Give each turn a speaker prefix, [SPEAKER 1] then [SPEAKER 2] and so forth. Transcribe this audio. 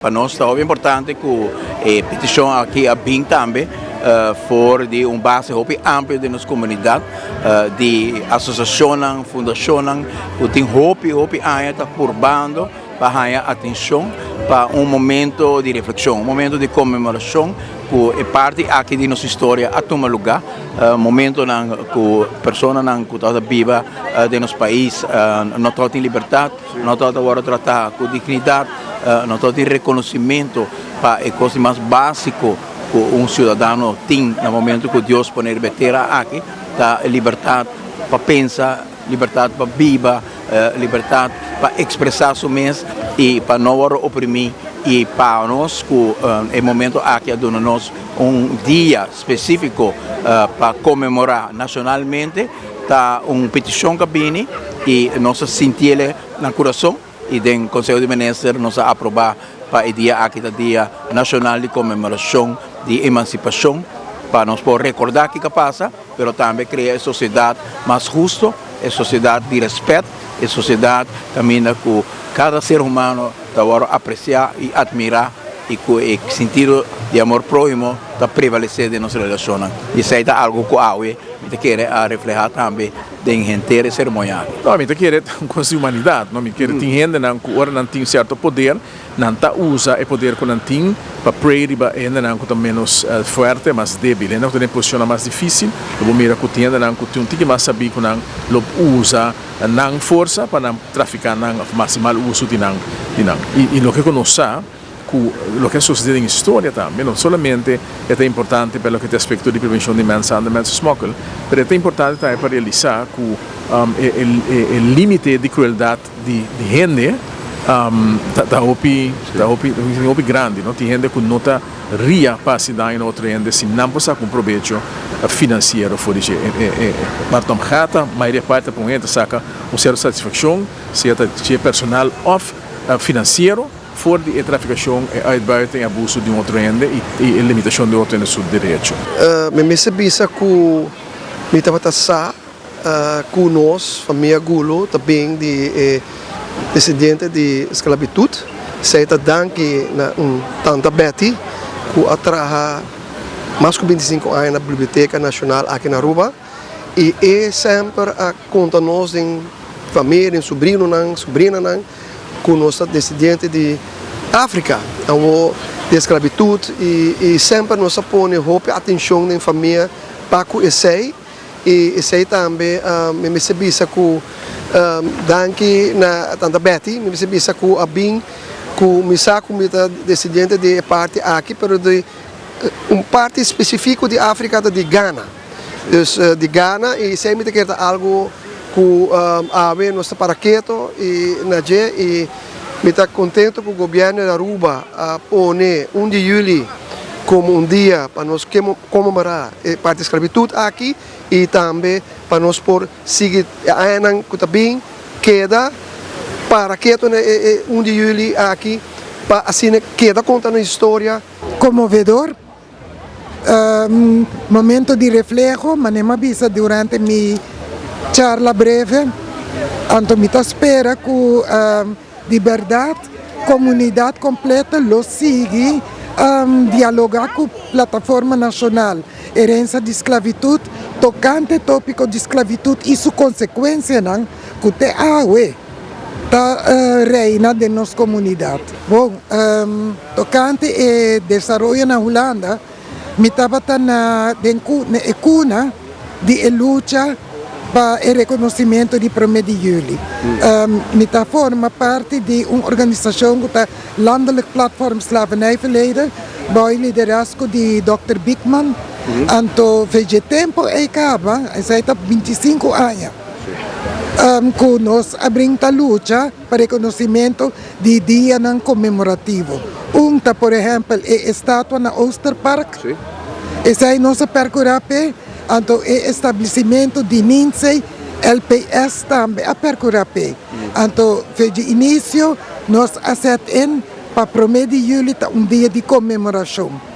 [SPEAKER 1] Pa nos ta hopi importante ku e petishon aki a bin tambe for di un base hopi amplio den nos komunidat di asosiashonnan, fundashonnan ku tin hopi hopi aña ta purbando pa haña atenshon pa un momento di reflekshon, un momento di konmemorashon ku e parti aki di nos historia a tuma lugá, momentonan ku personanan ku tabata biba den nos pais no tabatin libertat. No tabata wòrdu tratá ku dignidat, no tabatin rekonosimentu pa e kos di mas básiko ku un siudadano tin na momentu ku Dios pone riba e tera aki, ta e libertat pa pensa, libertat pa biba, libertat pa ekspresá su mes i pa no wòrdu oprimí. I pa nos ku e momentu aki a duna nos un dia spesífiko pa konmemorá nashonalmente, Ta un peticion cu a bini y nos a sintiele na curason y den Conseho di Minister nos a aproba pa e dia aki ta dia nacional di conmemoracion di emancipacion pa nos por recorda kico a pasa pero tambe crea e sociedad mas husto, e sociedad di respet, e sociedad caminda cu cada ser humano ta worde aprecia y admira y cu e sintido di amor prohimo ta prevalece den nos relacionnan. Y esey ta algo cu awe mi ta kere a refleha tambe den henter e ceremonia aki.
[SPEAKER 2] No, mi ta kere ta un cos di humanidad, no? Mi kere tin hendenan cu ora nan tin cierto poder, nan ta usa e poder cu nan tin pa prey riba e hendenan cu ta menos fuerte, mas debil. Hendenan cu ta den posicionnan mas dificil, lo bo mira cu tin hendenan cu tin un tiki mas sabi cu nan lo usa nan forsa pa nan trafica nan of masi mal uso di nan di nan. Y y loke cu nos sa cu loke a sucede den historia tambe no solamente e ta importante pa loke ta aspecto di prevencion di mensenhandel, mensensmokkel, pero e ta importante tambe pa realisa cu e e e limite di crueldad di di hende ta ta hopi ta hopi hopi grandi no. Tin hende cu no ta ria pa hasi daño na otro hende si nan por saka un probecho finansiero for di dje. E parti om gata, mayoria parti ta pa un hende ta saka un sierto satisfakshon, sea ta dje personal òf finansiero, for di e trafikashon, e uitbuiting, e abuso di un otro hende i e limitashon di otro hende su derecho.
[SPEAKER 3] Mi mester bisa ku mi tabata sa Ku nos famia Gulo ta bin di e desendiente di sklabitut. Esei ta danki na un tanta Betty ku a traha mas ku bintisinku aña na Biblioteka Nashonal aki na Aruba i e semper a konta nos den famia, den subrinonan, subrinanan ku nos ta desendiente di Afrika awor di sklabitut i semper nos a pone hopi atenshon den famia pa ku esei. I esei tambe mi mester bisa ku danki na tanta Betty, mi mester bisa ku a bin ku mi sa ku mi ta desidiente di e parti aki pero di un parti spesifiko di Afrika ta di Ghana. Dus di Ghana i esei mi ta kere ta algu ku awe nos ta para keto i na dje i mi ta kontento ku gobièrnu di Aruba a pone un di yüli komo un dia pa nos Konmemorá e parti sklabitut aki i tambe pa nos por sigui e añanan ku ta bin keda para ketu na e un di yüli aki pa asina keda konta nos historia.
[SPEAKER 4] Konmovedor, momento di refleho, manera mi a bisa durante mi charla breve, anto mi ta spera ku. Di bèrdat, komunidat kompleto lo sigui dialogá ku Plataforma Nashonal Herensia di Sklavitut tokante e tópiko di sklavitut i su konsekuensianan ku te awe ta reina den nos komunidat. Bon, tokante e desaroyo na Hulanda, Mi tabata na den na e kuna di e lucha pa e reconocimento di prome di juli. Mi ta forma parti di un organisacion cu ta Landelijk Platform Slavernijverleden bao e liderazgo di Dòkter Biekman. Anto feje tempo ey caba, esey ta binticinco aña, cu nos a brin ta lucha. Pa reconocimento di dianan conmemorativo. Un ta por ehempel e estatua na Oosterpark. Esey nos a percura p'e, anto e establecimento di Ninsey, LPS tambe a percura p'e. Anto fe di inicio nos a set in pa prome di juli ta un dia di conmemoracion.